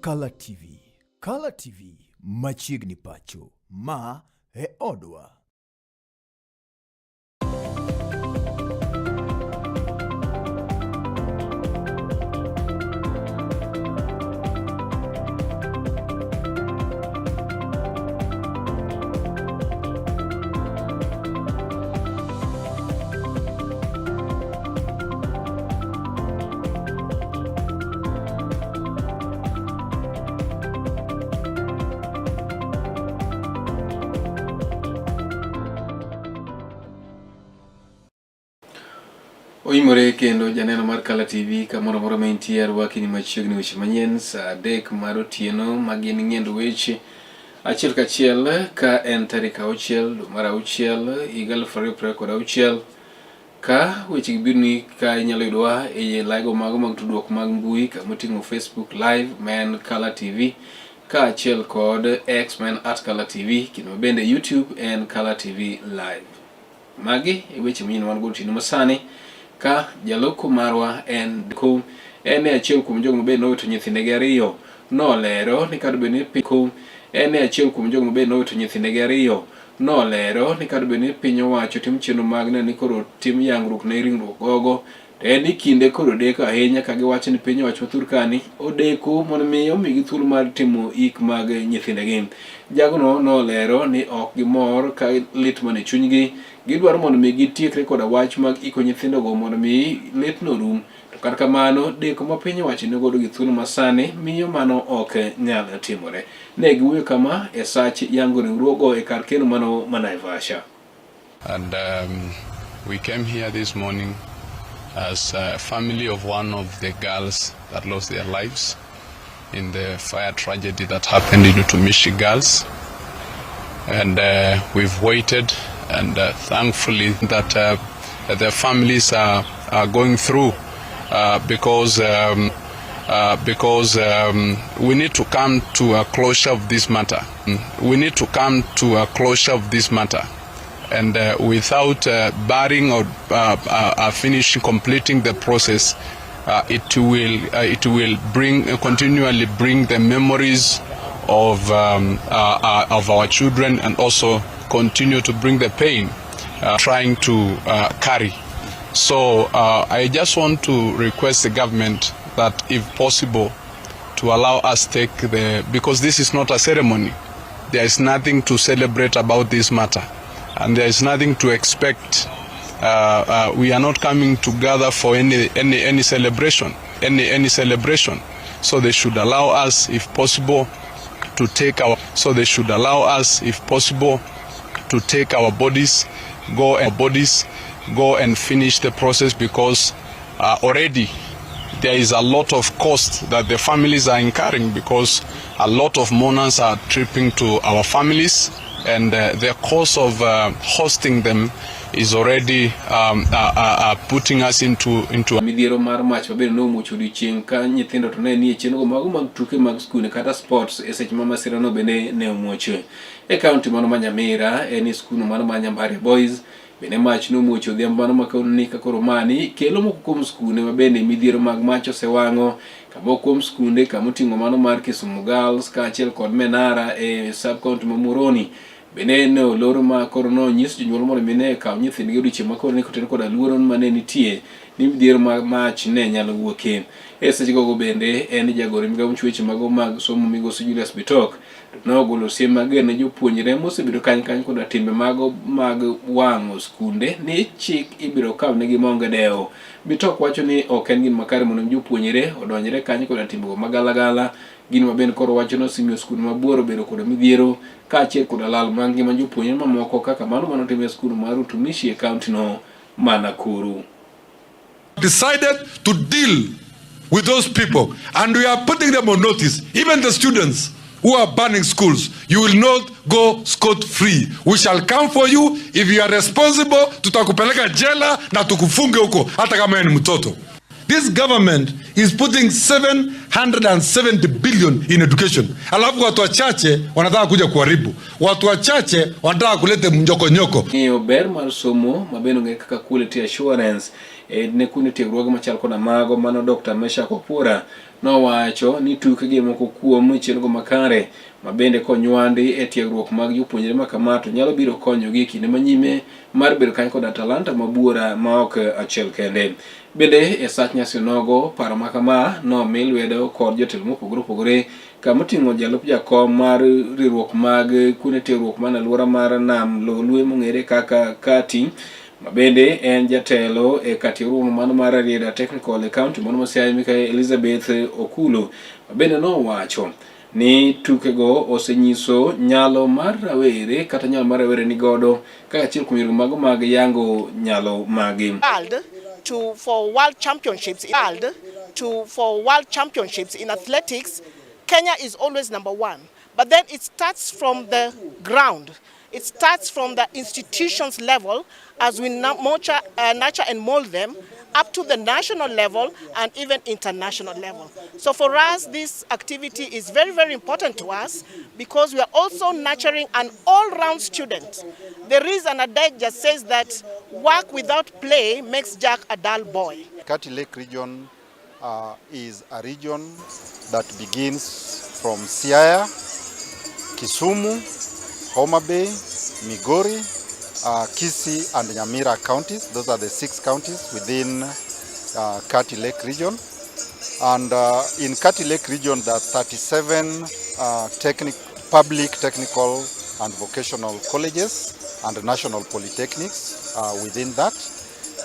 Kala TV. Kala TV machiegni pacho. Ma e odwa. Oimore kendo janeno mar Kala TV kamoro amora ma intie arwaki ni machiegni weche manyien saa 3 mar otieno ma gin ng'endo weche achiel kachiel ka en tarik 6 dwe mar 6 higa 2026. Ka wechegi bironi ka inyalo yudowa e laigo mago mag tudruok mag mbui kama oting'o Facebook Live ma en Kala TV kaachiel kod X ma en @KalaTV kendo bende YouTube en Kala TV Live. Magi e weche manyien wan go otieno masani ka jaloko marwa en ko en e achiel kuom jogo mabende nowito nyithindegi ariyo nolero ni kata bed ni ko en e achiel kuom jogo mabende nowito nyithindegi ariyo Nolero ni kata bed ni piny owacho tim chenro mag neno ni koro tim yangruok ne ringruok gogo, to en ni kinde koro deko ahinya ka giwacho ni piny owacho ma Turkani odeko mondo mi omigi thuolo mar timo ik mag nyithindegi. Jagono nolero ni ok gimor ka lit mana e chunygi, gidwaro mondo mi gitiekre koda wach mag iko nyithindogo mondo mi litno orum. To kata kamano, deko ma piny owacho ni godo gi thuolo masani miyo mano ok nyal timore. Ne giwuoyo kama e sach yango riwruogo e kar keno mano ma Naivasha. And we came here this morning as a family of one of the girls that lost their lives in the fire tragedy that happened in Utumishi Girls. And we've waited, and thankfully that their families are going through because we need to come to a closure of this matter. We need to come to a closure of this matter. And without barring or finishing completing the process, it will bring continually bring the memories of our children and also continue to bring the pain trying to carry. So I just want to request the government that, if possible, to allow us take the, because this is not a ceremony. There is nothing to celebrate about this matter, and there is nothing to expect. We are not coming together for any celebration, any celebration. So they should allow us, if possible, to take our. So they should allow us, if possible, to take our bodies, go and bodies, go and finish the process, because already there is a lot of cost that the families are incurring, because a lot of mourners are tripping to our families, and the cost of hosting them is already putting us into Midhiero mar mach mabende nomuoch odiochieng' ka nyithindo to ne nie chenro mago mag tuke mag skunde kata sports e seche ma masirano bende ne omuoch. E kaunti mano ma Nyamira en e skul mano ma Nyambaria Boys bende mach nomuoch odhiambo mano ma ni ka koro mani kelo moko kuom skunde ma bende midhiero mag mach osewang'o ka moko kuom skunde kamoting'o mano mar Kisumu Girls kaachiel kod Menara e sub county ma Muhoroni bende ne olor ma koro nonyis jonyuol mondo mi ne kaw nyithindgi odiochieng' ma koro ne koten koda luoro mane nitie ni midhiero mag mach ne nyalo wuokie. E seche gogo bende en jagoro e migawo mochiwo weche mago mag somo migosi Julius Bitok nogolo siem mager ne jopuonjre mosebedo kany kany koda timbe mago mag wang'o skunde ni chik ibiro kaw negi maonge dewo. Bitok wacho ni ok en gima makare mondo jopuonjre odonjre kanyo koda timbego magalagala. Gino ma bende koro wacho ni osemiyo skul ma Buoro obedo koda midhiero kaachiel koda lal mag ngima jopuonjre mamoko kaka mano manotim e skul mar Utumishi e kaunti no ma Nakuru. Decided to deal with those people, and we are putting them on notice. Even the students who are burning schools, you will not go scot free. We shall come for you. If you are responsible, tutakupeleka jela na tukufunge huko hata kama ni mtoto. This government is putting 770 billion in education. Alafu watu wachache wanataka kuja kuharibu. Watu wachache wanataka kuleta mjokonyoko. Ng'eyo ber mar somo ma bende ong'ere kaka quality assurance. e ne kuonde tiegruoge machal koda mago mano Dr. Meshack Opura nowacho ni tukegi moko kuom chenro makare ma bende konywandi e tiegruok mag jopuonjre ma kama to nyalo biro konyogi e kinde manyime mar bedo kanyo koda talanta mabuora ma ok achiel kende. Bende e sach nyasi nogo paro ma kama nomi lwedo kod jotelo mopogore opogore kama oting'o jalup jakom mar riwruok mag kuonde tiegruok man alwora mar nam Lolwe mong'ere kaka Kati ma bende en jatelo e kar tiegruok mano mar Rarieda Technical e kaunti mano ma Siaya Mikai Elizabeth Okulu ma bende nowacho ni tukego osenyiso nyalo mar rawere kata nyalo mar rawere ni godo kaka achiel kuom yore mago mag yango nyalo magi. World to for world championships world to for world championships in athletics, Kenya is always number one. But then it starts from the ground. It starts from the institutions level as we nurture and mold them up to the national level and even international level. So for us, this activity is very, very important to us because we are also nurturing an all-round student. There is an adage that says that work without play makes Jack a dull boy. Kati Lake region is a region that begins from Siaya, Kisumu, Homa Bay, Migori, Kisii and Nyamira counties. Those are the 6 counties within Kati Lake region. And in Kati Lake region, there are 37 public technical and vocational colleges and national polytechnics within that.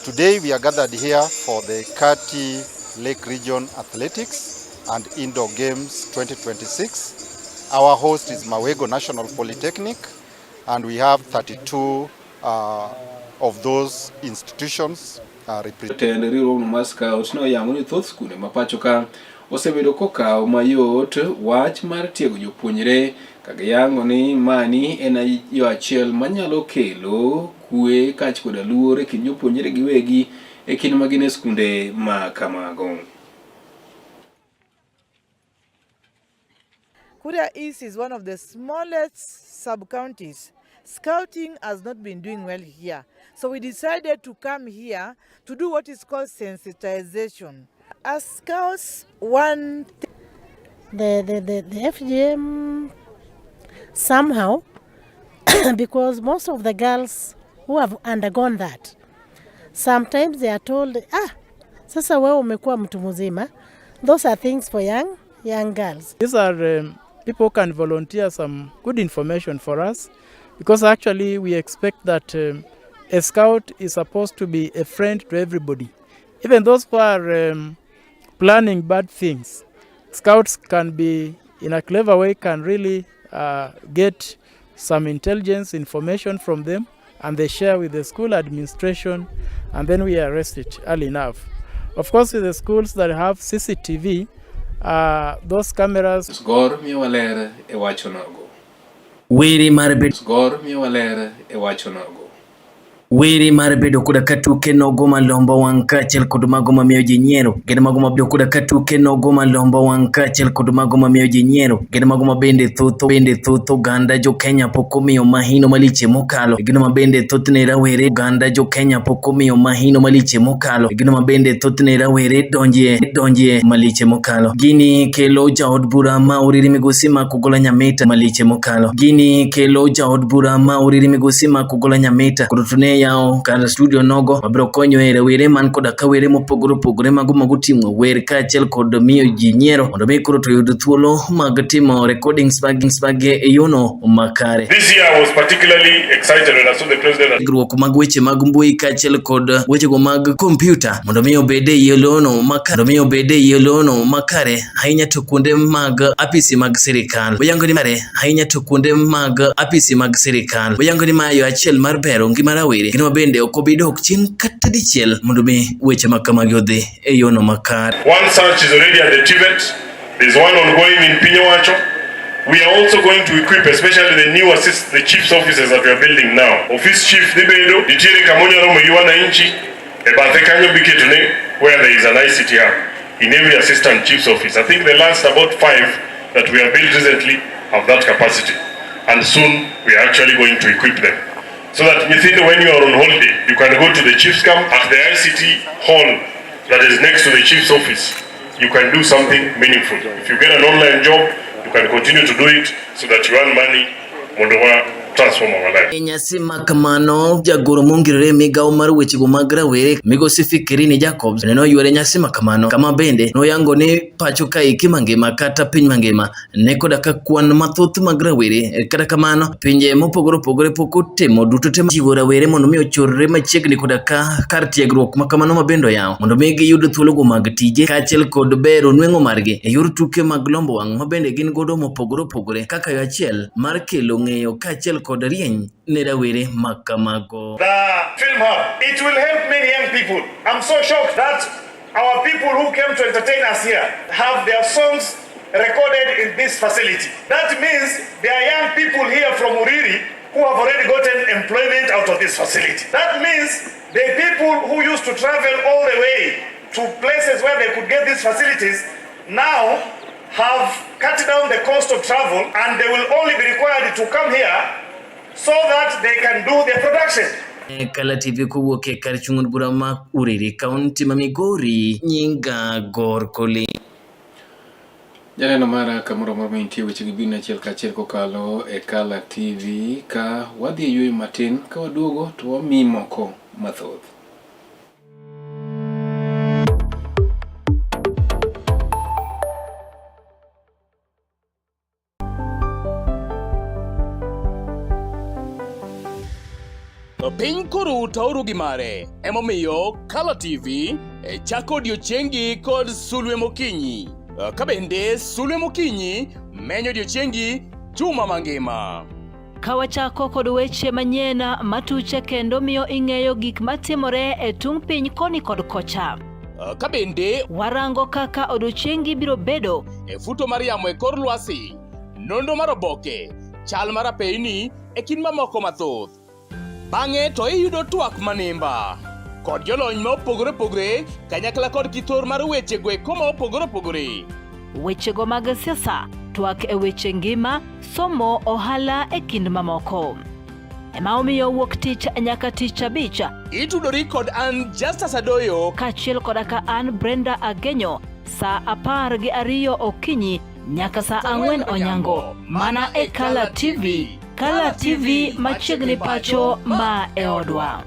Today we are gathered here for the Kati Lake Region Athletics and Indoor Games 2026. Our host is Mawego National Polytechnic, and we have 32 of those institutions represented. Jatend riwruogno mar Scouts noyango ni thoth skunde ma pacho ka osebedo kokawo mayot wach mar tiego jopuonjre ka giyango ni mani en yo achiel manyalo kelo kwe kaachiel koda luor e kind jopuonjre giwegi e kinde ma gin e skunde ma kamago. Kuria East is one of the smallest sub-counties. Scouting has not been doing well here. So we decided to come here to do what is called sensitization. As scouts, one The FGM somehow, because most of the girls who have undergone that, sometimes they are told, sasa wewe umekuwa mtu mzima. Those are things for young girls. These are people who can volunteer some good information for us, because actually we expect that a scout is supposed to be a friend to everybody. Even those who are planning bad things, scouts can be, in a clever way, can really get some intelligence information from them, and they share with the school administration, and then we arrest it early enough. Of course, with the schools that have CCTV, those cameras... Gor miyowa ler e wacho nogo. Were mar bedo Gor miyowa ler e wacho nogo. Were mar bedo koda ka tuke nogo malombo wang' kaachiel kod mago mamiyo ji nyiero gin mago mabedo koda ka tuke nogo malombo wang' kaachiel kod mago mamiyo ji nyiero gin mago ma bende thoth oganda jo Kenya pok omiyo mahino maliche mokalo gino ma bende thothne rawere oganda jo Kenya pok omiyo mahino maliche mokalo gino ma bende thothne rawere donjie maliche mokalo gini kelo jaod bura ma Uriri migosi Mark Ogola Nyamita maliche mokalo gini kelo jaod bura ma Uriri migosi Mark Ogola Nyamita kod tune yawo kar studio nogo mabiro konyo e rawere man koda ka were mopogore opogore mago magoting'o wer kaachiel kod miyo ji nyiero mondo mi koro to yud thuolo mag timo recordings mag e yono makare. This year I was particularly excited when I saw the president. Riwruok mag weche mag mbui kaachiel kod wechego mag kompyuta mondo mi obed e yono makare mondo mi obed e yono makare ahinya to kuonde mag apisi mag sirikal oyango ni mare ahinya to kuonde mag apisi mag sirikal oyango ni ma yo achiel mar bero ngima rawere kendo bende ok obi dok chien kata dichiel mondo mi weche ma kamagi odhi e yono makare. One such is already at the TVET. There's one ongoing in Pinyowacho. We are also going to equip, especially the new assist, the chief's offices that we are building now. Office chief Dhibedo, nitiere kamonya romo gi wananchi, e bathe kanyo biketone where there is an ICT hub in every assistant chief's office. I think the last about 5 that we have built recently have that capacity. And soon we are actually going to equip them. So that nyithindo when you are on holiday, you can go to the chief's camp at the ICT hall that is next to the chief's office. You can do something meaningful. If you get an online job, you can continue to do it so that you earn money mondo wa transform our life. E nyasi ma kamano, jagoro mongirore e migawo mar wechego mag rawere migosi Fikirini Jacobs ne oywere nyasi ma kamano, kama bende noyango ni pacho kaeki mangima kata piny mangima ne koda ka kwan mathoth mag rawere. Kata kamano, pinje mopogore opogore pok otemo duto te jiwo rawere mondo mi ochorre machiegni koda ka kar tiegruok ma kamano ma bende oyaw mondo mi giyud thuologo mag tije kaachiel kod bero nweng'o margi e yor tuke mag lombo wang' ma bende gin godo mopogore opogore kaka yo achiel mar kelo ng'eyo kaachiel kod rieny ne rawere ma kamago. The film hub, it will help many young people. I'm so shocked that our people who came to entertain us here have their songs recorded in this facility. That means there are young people here from Uriri who have already gotten employment out of this facility. That means the people who used to travel all the way to places where they could get these facilities now have cut down the cost of travel and they will only be required to come here so that they can do their production. Kala TV kowuok e kar chung' od bura ma Uriri, kaunti ma Migori, nyinga Gor Koli. Janeno mara kamoro amora ma intie weche gi biro achiel kachiel kokalo e Kala TV ka wadhi e yueyo matin ka waduogo to wamiyi moko mathoth. To piny koro utauru gi mare, emomiyo Kala TV e chako odiechiengi kod sulwe mokinyi. Ka bende sulwe mokinyi menyo odiechiengi juma mangima. Ka wachako kod weche manyien matuche kendo miyo ing'eyo gik matimore e tung' piny koni kod kocha. Ka bende warango kaka odiechiengi biro bedo e futo mar yamo e kor lwasi, nonro mar oboke, chal mar apeyni e kind mamoko mathoth. Bang'e to iyudo twak manimba kod jolony ma opogore opogore kanyakla kod kithor mar wechego eko ma opogore opogore. Wechego mag siasa, twak e weche ngima, somo, ohala e kind mamoko. Ema omiyo wuok tich nyaka tich abich. Itudori kod an Justus Adoyo kaachiel koda ka an Brenda Agenyo saa 12 okinyi nyaka saa 4 onyango mana e Kala TV. Kala TV machiegni pacho ma e odwa.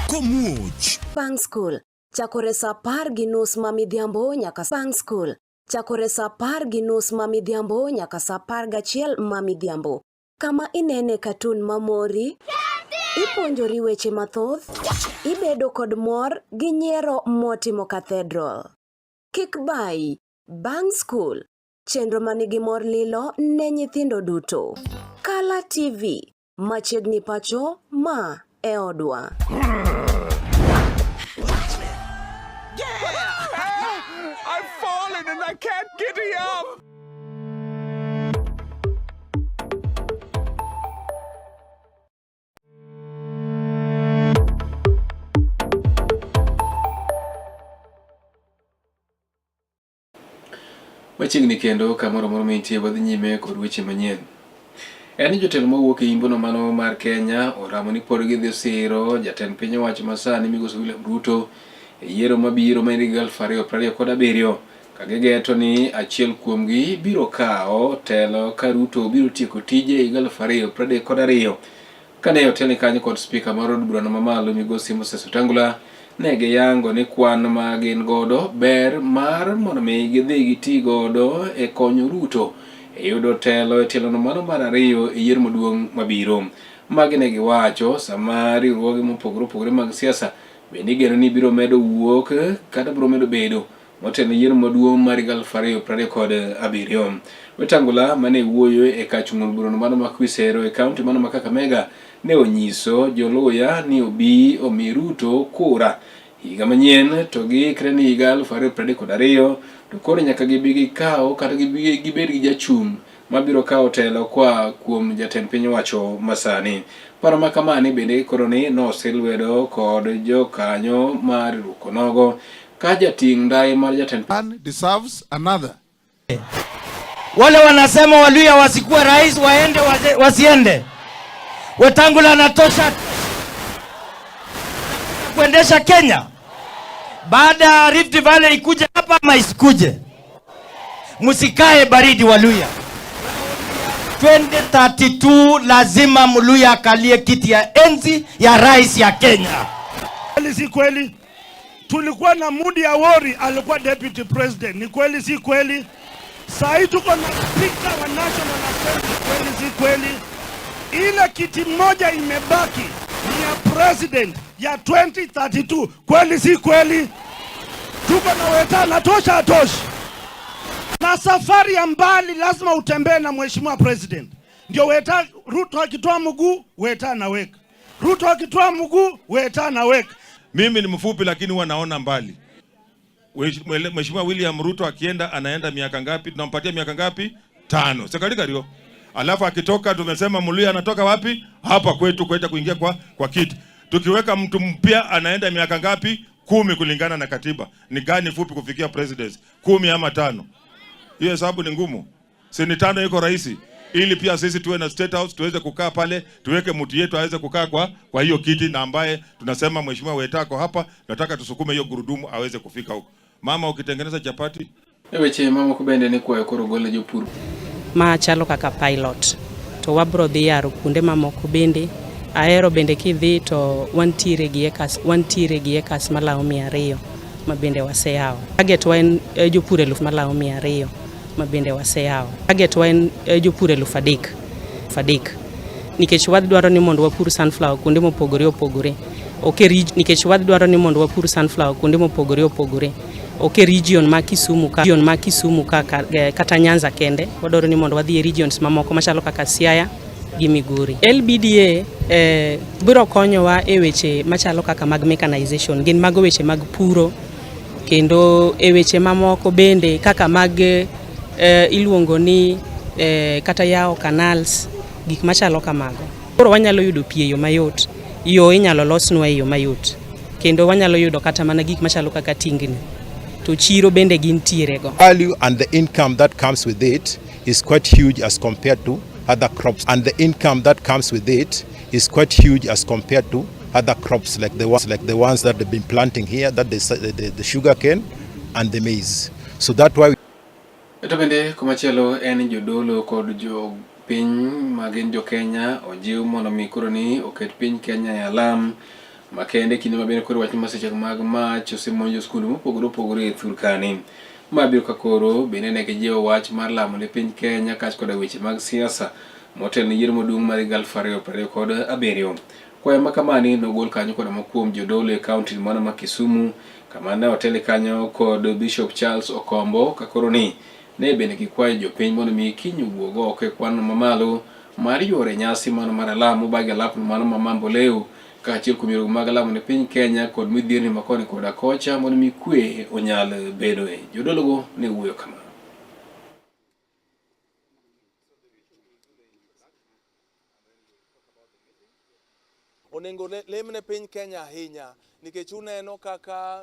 Komuoch. Bang' skul, chakore saa 10:30 ma midhiambo nyaka bang' skul, chakore saa 10:30 ma midhiambo nyaka saa 11 ma midhiambo. Kama inene katun mamori, ipuonjori weche mathoth, ibedo kod mor gi nyiero motimo cathedral. Kik bayi, bang' skul, chenro manigi mor lilo ne nyithindo duto. Kala TV, machiegni pacho, ma e odwa. I've fallen and I can't get up. Machiegni kendo kamoro amora ma intie wadhi nyime kod weche manyien. En ni jotelo mawuok e imbono mano mar Kenya oramo ni pod gidhi siro jatend piny owacho masani migosi William Ruto e yiero mabiro ma en higa 2027 ka gigeto ni achiel kuomgi biro kawo telo ka Ruto biro tieko tije e higa 2032. Kane otelne kanyo kod spika mar od burano mamalo migosi Moses Wetangula, ne giyango ni kwan ma gin godo ber mar mondo mi gidhi giti godo e konyo Ruto e yudo telo e tielono mano mar ariyo e yiero maduong' mabiro. Magi ne giwacho sama riwruoge mopogore opogore mag siasa bende igeno ni biro medo wuok kata biro medo bedo motelo yiero maduong' mar higa 2027. Wetangula mane wuoyo e kar chung' od burano mano ma Khwisero e kaunti mano ma Kakamega ne onyiso joluya ni obi omi Ruto kura higa manyien to giikre ni higa 2032 to koro nyaka gibi gikaw kata gibi gibed gi jachung' mabiro kawo telo koa kuom jatend piny owacho masani. Paro ma kamani bende koro ni nosi lwedo kod jokanyo mar riwruok onogo ka jating' ndai mar jatend One deserves another. Wale wanasema Waluya wasikuwa rais waende wasiende. Wetangula anatosha kuendesha Kenya. Baada ya Rift Valley ikuje hapa ama isikuje? Msikae baridi Waluya. 2032 lazima Mluya akalie kiti ya enzi ya rais ya Kenya. Kweli si kweli? Tulikuwa na Moody Awori alikuwa deputy president. Ni kweli si kweli? Saa hii tuko na speaker wa National Assembly. Kweli si kweli? Ile kiti moja imebaki ni ya president ya 2032. Kweli si kweli? Tuko na Weta natosha atoshi. Na safari ya mbali lazima utembee na mheshimiwa president. Ndio Weta, Ruto akitoa mguu, Weta anaweka. Ruto akitoa mguu, Weta anaweka. Mimi ni mfupi lakini huwa naona mbali. Mheshimiwa William Ruto akienda anaenda miaka ngapi? Tunampatia miaka ngapi? 5. Sekalikario. Alafu akitoka tumesema Mluya anatoka wapi? Hapa kwetu kwenda kuingia kwa kiti. Tukiweka mtu mpya anaenda miaka ngapi? 10 kulingana na katiba. Ni gani fupi kufikia presidency? 10 ama 5? Hiyo hesabu ni ngumu. Si ni 5 iko rahisi. Ili pia sisi tuwe na State House, tuweze kukaa pale, tuweke mtu yetu aweze kukaa kwa hiyo kiti, na ambaye tunasema Mheshimiwa Wetako hapa, nataka tusukume hiyo gurudumu aweze kufika huko. Mama, ukitengeneza chapati E weche mamoko bende ne kwayo koro gol ne jopur ma chalo kaka pilot to wabro dhi yaro kuonde mamoko bende. Ahero bende kidhi to wantiere gi acres malawo 200 ma bende waseyawo. Target wa en jopur 1000 malawo 200 ma bende waseyawo. Target wa en jopur 3000 nikech wadwaro ni mondo wapur sunflower kuonde mopogore opogore. Ok e nikech wadwaro ni mondo wapur sunflower kuonde mopogore opogore. Ok e region ma Kisumu ka, region ma Kisumu ka, kata Nyanza kende, wadwaro ni mondo wadhi e regions mamoko machalo kaka Siaya gi Migori. LBDA biro konyowa e weche machalo kaka mag mechanization, gin mago weche mag puro, kendo e weche mamoko bende kaka mag iluongo ni kata yawo canals, gik machalo kamago. Koro wanyalo yudo pi e yo mayot, yo inyalo losnwa e yo mayot, kendo wanyalo yudo kata mana gik machalo kaka tingni. To chiro bende gintiere go. Value and the income that comes with it is quite huge as compared to other crops, and the income that comes with it is quite huge as compared to other crops like the ones that they've been planting here, that the sugar cane and the maize. So that why. To bende komachielo en jodolo kod jo piny magin jo Kenya ojiw mondo mi koro ni oket piny Kenya e alam makende kinde mabende koro wach masiche mag mach osemonjo skunde mopogore opogore e thurkani. Ma biro ka koro bende ne gijiwo wach mar lamo ne piny Kenya kaachiel koda weche mag siasa motelo ne yiero maduong' mar higa 2027. Kwayo ma kamani nogol kanyo koda moko kuom jodolo e kaunti mano ma Kisumu, kama ne otele kanyo kod Bishop Charles Okombo, ka koro ni ne bende gikwayo jopiny mondo mi kiny owuog oko e kwan mamalo mar yore nyasi mano mar alam mobagi alap mano ma Mamboleo, kaachiel kuom yore mag lamo ne piny Kenya kod midhierni ma koni koda kocha mondo mi kwe onyal bedoe. Jodologo ne wuoyo kama. Onego lemne piny Kenya ahinya nikech uneno kaka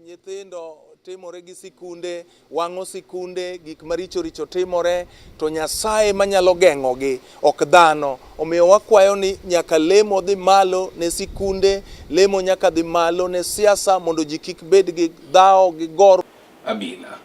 nyithindo timore gi sikunde, wang'o sikunde, gik maricho richo timore, to Nyasaye manyalo geng'ogi ok dhano. Omiyo wakwayo ni nyaka lemo dhi malo ne sikunde, lemo nyaka dhi malo ne siasa mondo ji kik bed gi dhawo gi gor. Abila.